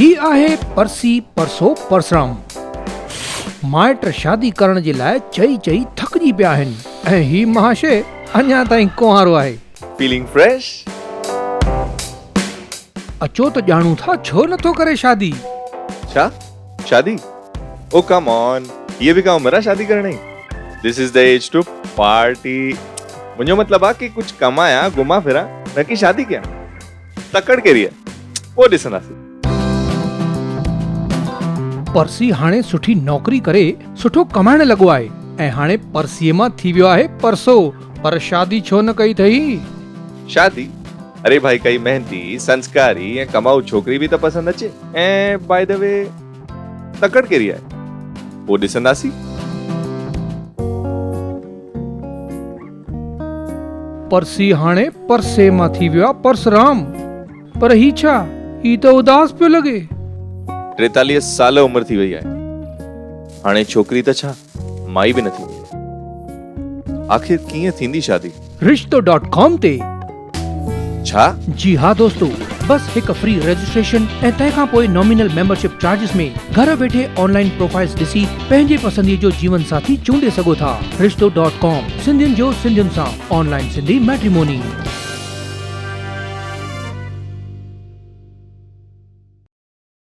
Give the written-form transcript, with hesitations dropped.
هي آهي پرسي پرسو پرسرام. مائٽ شادي ڪرڻ جي لاء چئي چئي ٿڪجي پيا آهن ۽ هي مهاشيه اڃا تائين ڪنوارو آهي. Feeling fresh? اچو ته ڄاڻون ٿا ڇو نٿو ڪري شادي؟ ڇا؟ شادي؟ او ڪم آن هيء به ڪا عمر آ شادي ڪرڻ جي؟ This is the age to party منهنجو مطلب آ ڪي ڪجهه ڪمايان گهمان ڦران نه ڪي شادي ڪيان. تڪڙ ڪهڙي آ؟ پوء ڏسنداسين. پرسي هاڻي سٺي نوڪري ڪري سٺو ڪمائڻ لڳو آهي ۽ هاڻي پرسيء مان ٿي ويو آهي پرسو پر شادي ڇو نه ڪئي اٿئي؟ شادي؟ اري ڀائي ڪائي محنتي، سنسڪاري ۽ ڪمائو ڇوڪري به ته پسند اچي ۽ باء the V تڪڙ ڪهڙي آهي؟ پوء ڏسنداسين. پرسي هاڻي پرسي مان ٿي ويو آ پرسرام. پر هي ڇا؟ هي ته اداس پيو لڳي. 43 سال عمر ٿي وئي آهي. هاڻي ڇوڪري ته ڇا مائي به نٿي ملي. آخر ڪيئن ٿيندي شادي؟ رشتو ڊاٽ ڪام تي. ڇا؟ جي ها دوستو بس هڪ فري رجسٽريشن ۽ تنهن کان پوء نامينل ميمبرشپ چارجز ۾ گهر ويٺي آن لائين پروفائلز ڏسي پنهنجي پسندي جو جيون ساٿي چونڊي سگهو ٿا. رشتو ڊاٽ ڪام سنڌين جو سنڌين سان آن لائين سنڌي ميٽريموني.